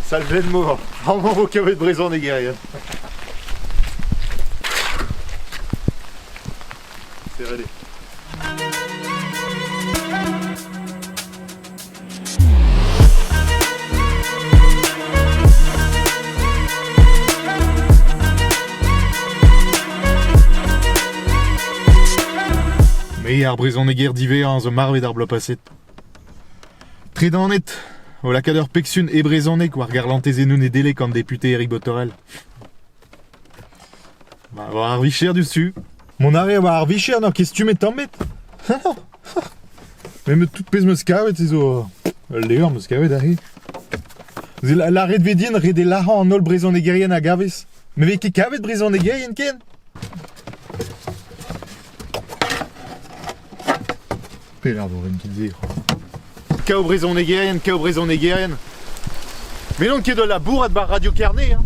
Salvenn-mor, amañ vo kavet brezhonegerien. Serret eo. Me ar brezhoneger diwezhañ zo marvet ar bloaz paset. Tredanet o lakaat ur pegsun e brezhoneg war garlantezennoù Nedeleg an depute Eric Bothorel. Ba, war ar vicher diouzhtu. Mont a reer war ar vicher n'oc'h ket stummet tamm ebet. Me 'meus tout pezh 'meus kavet se zo ul levr 'meus kavet aze. Lâret 'vez din ret eo lazhañ an holl brezhonegerien a gavez. Ne vez ket kavet brezhonegerien ken? Pelec'h vo ren ket se Kav brezhonegerien, kav brezhonegerien. Me n'on ket o labourat 'ba Radio Kerne hein.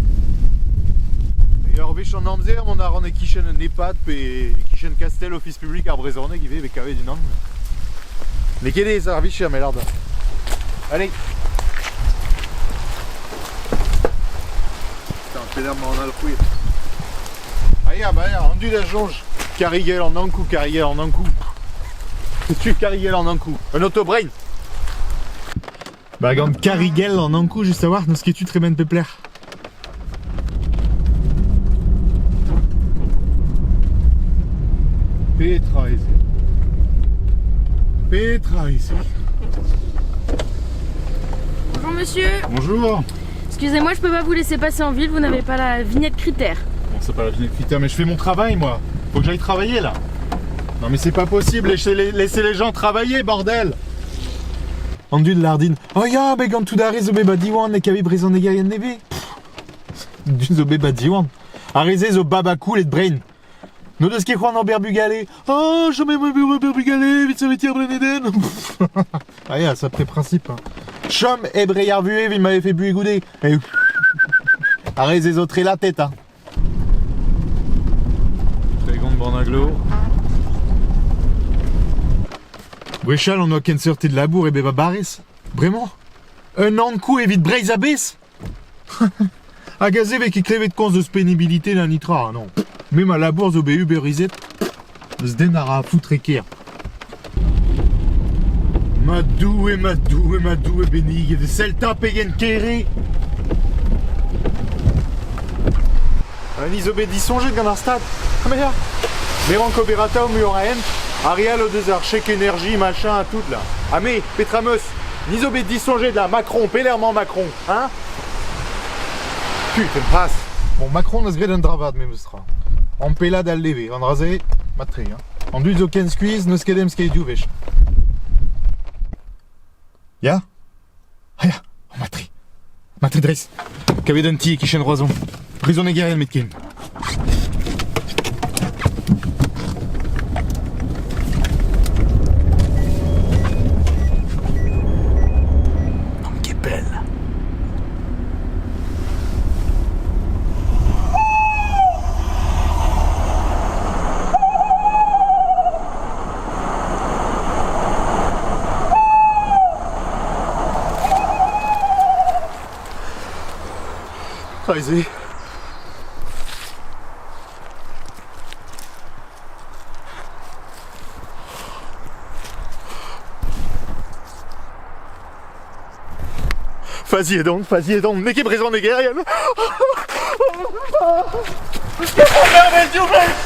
Ur wech an amzer mont a ran e-kichen un EHPAD pe e-kichen kastell Ofis publik ar brezhoneg ivez 'vez kavet unan. N'eo ket aes ar vicher me lâr deoc'h. Allez. Putain, pelec'h 'mañ an alc'hwez? Ah ya, bah ya, an dud a soñj karrigell an Ankou, karrigell an Ankou. Setu karrigell an Ankou, un oto-brein. Bah gant karrigell an Ankou, just a-walc'h, n'eus ket tu tremen pep lec'h. Petra eo se? Petra eo se? Bonjour monsieur. Bonjour. Excusez-moi, je peux pas vous laisser passer en ville, vous n'avez pas la vignette critère. Bon, c'est pas la vignette critère, mais je fais mon travail moi. Faut que j'aille travailler là. Non mais c'est pas possible, laissez les, laissez les gens travailler, bordel. An dud lardin. Oh ya, bet gant tout ar re zo bet ba Diwan e kavi brezhonegerien nevez. Dud zo bet ba Diwan. Ar re-se zo babakoul et brein. N'o deus ket c'hoant ober bugale. Oh, chomez ober bugale evit savetiñ ar blanedenn. Ah ya, sapre principe. Hein. Chom hep reiñ ar vuhez evit ma vefe buhez goude. Ar re-se zo tre la tête. Hein. Tregont Bornaglo. Gwechall on oa kenseurted labour e bep a barrez. Bremañ, un ankou evit Breizh a-bezh. Hag aze 'vez ket klevet komz eus penibilite na netra, non. Me ma labour zo bet uberizet, n'eus den a ra foutre kêr. Ma Doue, ma Doue, ma Doue benniget, sell 'ta pegen ker eo! Ni zo bet disoñjet gant ar Stad. Ah mais ya, me rank ober atav muioc'h a hent. Ar re all o deus ar chèque énergie, machin ha tout là. Ha me, petra 'm eus? Ni zo bet disoñjet là, Macron, pelec'h 'mañ Macron, hein? Putain, pas! Bon, Macron 'neus graet un dra vat memes tra. Ampellaat al leve, an dra-se, mat-tre, hein. An dud zo ken skuizh, n'eus ket em skeiñ div wech. Ya? Ah ya, mat-tre. Mat-tre dreist. Kavet un ti e-kichen Roazhon. Brezhonegerien met ken. N'omp ket pell. Aze. Faziet on, faziet on, n'eo ket brezhonegerien. Mervel div wech!